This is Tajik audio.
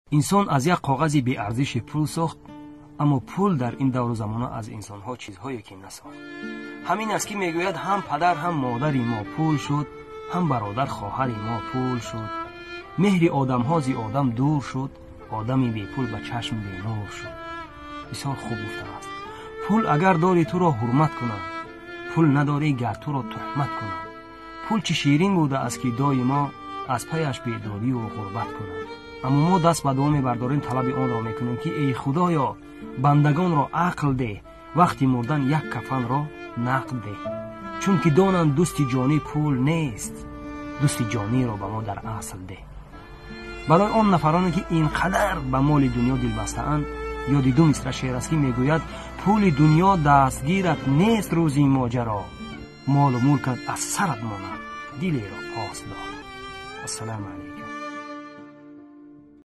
Инсон аз як коғази беарзиши пул сохт, аммо пул дар ин давру замона аз инсонҳо чизҳое ки насохт. Ҳамин аст, ки мегӯяд: ҳам падар, ҳам модари мо пул шуд, ҳам бародар, хоҳари мо пул шуд. Меҳри одамҳо зи одам дур шуд, одами бепул ба чашм бенур шуд. Бисёр хуб гуфтааст. Пул агар дорӣ, туро ҳурмат кунанд, пул надорӣ, гар туро туҳмат кунанд. Пул чӣ ширин будааст, ки доимо аз паяш бедорию ғурбат кунанд. Аммо мо даст ба дуо мебардорем, талаби онро мекунем, ки эй Худоё, бандагонро ақл деҳ, вақти мурдан як кафанро нақд деҳ, чунки донанд дӯсти ҷонӣ пул нест, дӯсти ҷониро ба мо дар асл деҳ. Барои он нафароне, ки ин қадар ба моли дунё дилбастаанд, ёди ду мисра шеър аст, ки мегӯяд: пули дунё дастгират нест рӯзи моҷаро, молу мулкат аз сарат монад, дилеро пос дор. Ассалому алайкум.